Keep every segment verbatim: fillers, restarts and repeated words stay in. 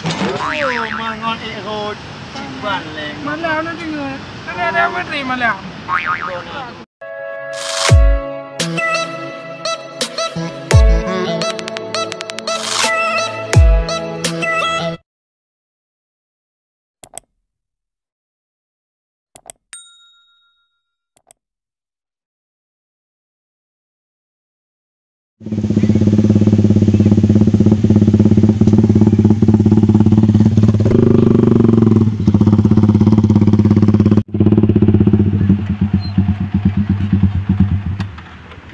Oh, mangon ék rot. Iban lé. Malam na deungoe. Ada, ada menteri malam.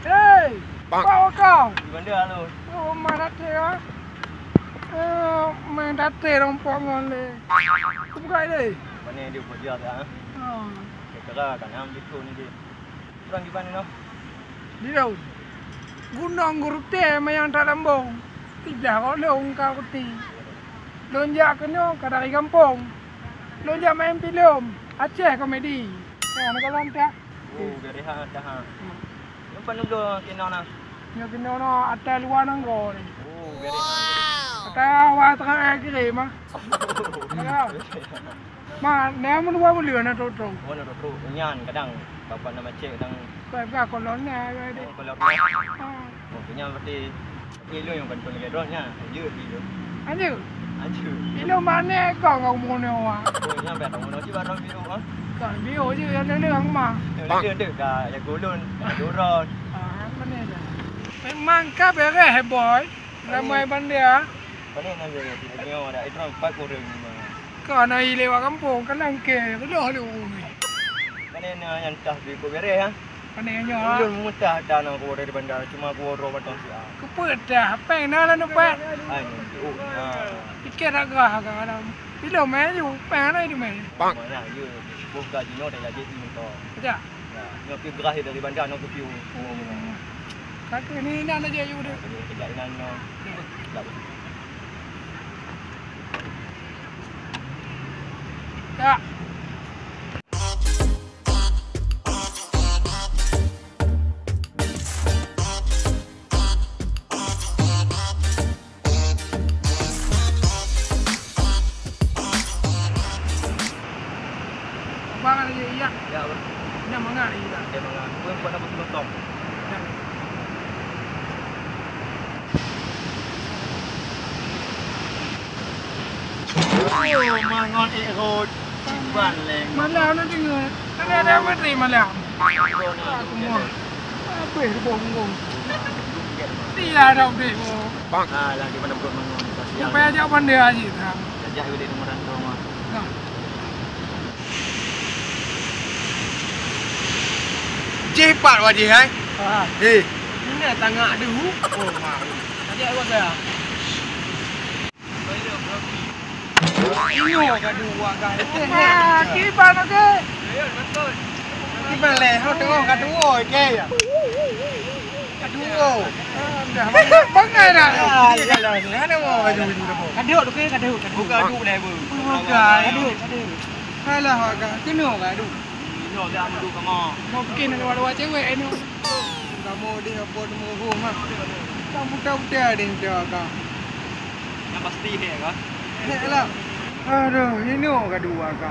Hei, Pak Wakam. Di mana, Alun? Oh, mana dia? Eh, main date rompok ngon lé. Buka deh. Mana dia buat dia, ah? Oh. Kira kan am dikon ni. Urang di mana noh? Di daun. Gunong Geurutée manyang that lambong. Tiblah rot lôn ka kuti. Lôn jak keunoe ka dari gampông. Lôn jak main filem Aceh komedi. Nah, nak kalon tak? Oh, garéh ha, dah ha. Hmm. Nyoe pan nyoe bloe keunoe na? Nyoe keunoe na, atai luwa nanggroe ni. Oh, garéh ha. Atai awai teungoh air kirim ah. Ya. Ma, nyoe meuluwa-meuluwa na trok-trok. Oh, na trok-trok. Nyan kadang bapak nama cek kadang. Kau ka kolon na, ya, deh. Oh, kolon na. Ah. Oh, nyan berarti ilôn nyang bantu lagèe droe nyan. Anjir, ilôn. Anjir? Anjir. Ilôn mana kau, kau mau nyawa? Oh, nyan biar kamu nanti barang biru, ah. Kau biru je, yang ada yang mah. Yang ada, ada. Dah, yang golon, yang doron. Ah, mana dah? Memang kau beres, boy. Ramai bandar. Paling nak jadi, kita tengok ada itu empat orang ni mah. Kau nak ilé wak kampung, kan langkah, kedah lu ni. Paling nak yang tah di kau beres, ha? Paling nyoe, ha? Belum mutah dah nak keluar dari bandar, cuma keluar dua batang siap. Keput dah, apa yang nak lalu, Pak? Ai, oh, ha. Tiket agak agak dalam. Bila main tu, apa yang ada tu main? Mana ya? Bos gaji nyoe dah gaji ni kau. Ada? Ya, nyoe piu gerah dari bandar, nyoe ke piu. Oh. Kaki ni nak aja you deh. Kejap inan nyoe. Ya. Abang ada je, iya. Ya, bang. Nyan mangat lagi dah. Dia mangat. Pun buat apa tu, Tom? Ya. Oh, mangon ék rot. Iban lé. Mana nak dengar? Kan ada menteri malam. Aku mau. Apa tu bongkong? Dia ada duit, bro. Bang. Ah, lagi mana buat mangon. Supaya ajak bandar aja, nah. Ajak boleh nomor rantau mah. Nah. Jih pat wajih, hai? Ah. Eh. Ini tangak dulu. Oh, mak. Ajak awak saya. Ini ka dua kan. Ah, kiban oke. Kiban leh, hau tengok ka dua, oke ya. Ka dua. Ah, dah bangai, bangai dah. Ah, iyalah, ni ada mau baju ni tu. Kaduk tu ke, kaduk, kaduk. Bukan kaduk dah, Bu. Bukan. Kaduk, kaduk. Alah, agak kena kaduk. Ino dah madu kamu. Mungkin ada dua cewek ni. Kamu di apa nemu rumah? Kamu buta-buta deh, buta agak. Yang pasti hek kah? Hek lah. Aduh, ino ka dua ka.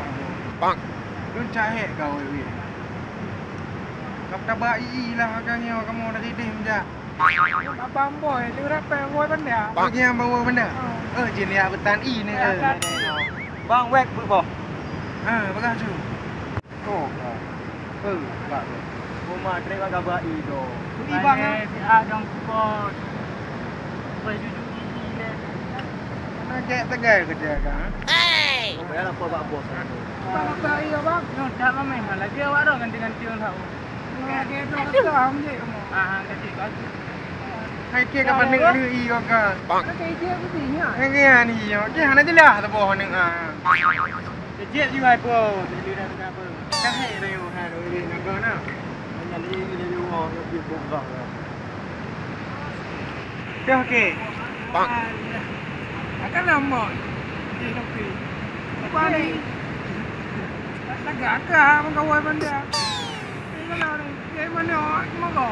Bang. Lôn cahek ka weh, weh. Kap taba i lah ka nyoe kamoe dari deh meujak. Abang boy, lôn rapée boy banda. Bang. Lagi yang bawa banda. Oh. Eh, jin ya betan i ni. Ya, eh. Bang, wek boh. Ha, bagah tu. Oh, ha. Eh, bak tu. Rumah trek bak gabak i tu. Kudi bang, eh? Si A dong support. Boleh duduk gigi deh. Nak cek tegai kerja kan? Hei! Payah lapor bak bos kan? Bang, apa iya bang? No, tak mameh. Lagi awak dong ganti-ganti orang tahu. Lagi tu tak faham je kamu. Ah, ganti baju. Hai ke kapan dengar i kau kan? Bang. Kan kerja aku sini. Hai ke ni yo. Ke hana jelas tu boh ni ah. Kejap you hai po, jadi dah kena apa? Kahek dah you hai, dah boleh nak kau nak. Hanya ni, ni, ni, oh, lebih bongkak lah. Dah okey. Bang. Akan lama. Okey, okey. Apa ni? Lagak akak mengkawan benda. Ni mana ni? Dari mana? Kemana?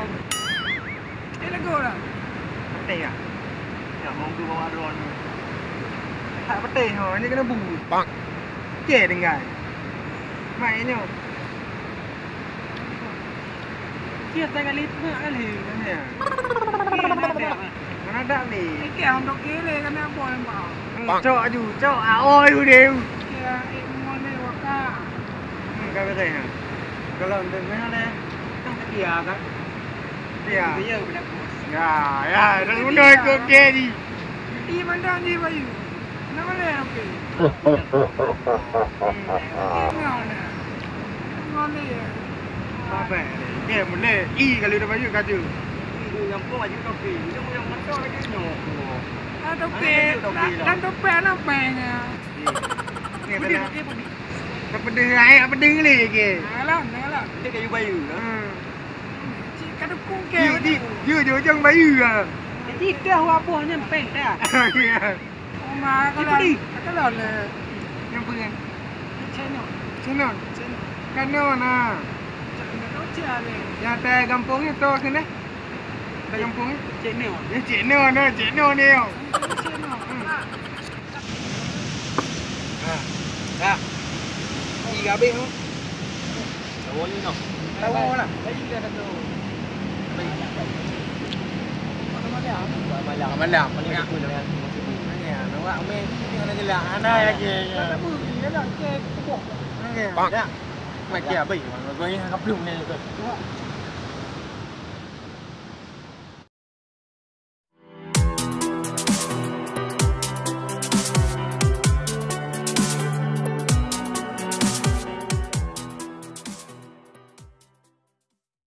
Eh, lagu lah. Betul ya? Ya, mau tu bawa drone. Tak beuteh ho, hanya kena bu. Bang. Cek tinggai. Mai nyoe. Cia tai kali pengak kali. Ya. Mana ada ni? Oke, untuk kiri kena boleh mau. Bang. Cok aju, cok. Ah, oi, udah. Ya, eh, mau ni waka. Hmm, kau beuteh ha. Kalau untuk mana deh? Kan setia kan? Setia. Setia bila bos. Ya, ya, dah guna ikut dia ni. Iya, mana ni, Bayu? Nama dia, oke. Apa? Dia mulai. I kalau dah banyak kata. Ibu yang pun aja topi. Dia yang motor lagi nyoh. Ah, topi. Dan topi anak peng. Ni kena. Tak pedih ai, tak pedih lagi. Alah, alah. Dia kayu bayu lah. Hmm. Cik kadukung ke. Dia, dia, dia ujung bayu lah. Jadi dah wabuh nyan peng dah. Oma, kalau, kalau le. Yang pengen. Channel. Channel. Channel. Kano na. Channel. Yang ada gampangnya tu kena. Ada gampangnya. Channel. Ya channel na, channel ni. Channel. Hmm. Ha. Dah. Ih, habis tu. Tahu ni noh. Tahu lah. Malam. Malam. Malam. Awak main ni ada jelas. Ana lagi. Okey. Bang. Ya. Mai kia bai. Bang ni ka belum ni tu.